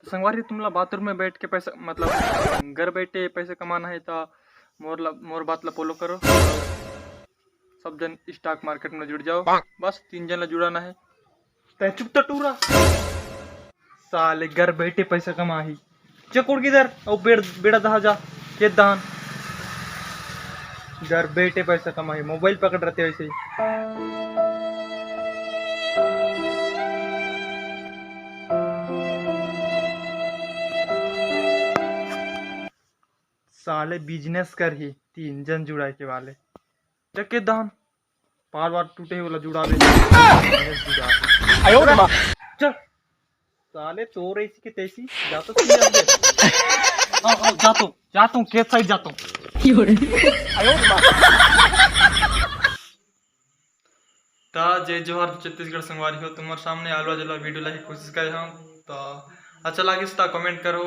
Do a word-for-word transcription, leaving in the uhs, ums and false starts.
तो संगवारी, तुमला बाथरूम में बैठ के पैसा, मतलब घर बैठे पैसा कमाना है, तो मोर ला, मोर बात ला फॉलो करो। सब जन स्टॉक मार्केट में जुड़ जाओ। बस तीन जन ला जुड़ाना है। तै चुप तो टूरा। साले घर बैठे पैसा कमाही। चकुर किधर? ओ बेड़, बेड़ा दहा जा। के दान। घर बैठे पैसा कमाही। मोबाइल पकड़ रहते वैसे ही। साले बिजनेस करही, तीन जन जुड़ाए के वाले। चके दान, पार वार टूटे वाला जुड़ावे। बिजनेस जुड़ा। चल। साले तोर ऐसी के तैसी, जा तो सही जाते। आओ, आओ, जाता हूँ, जाता हूँ, खेत साइड जाता हूँ। ता जय जोहार छत्तीसगढ़ संगवारी हो, तुम्हारे सामने आलवा जलवा वीडियो लाने की कोशिश करे हम। तो अच्छा लागिस ता कमेंट करो,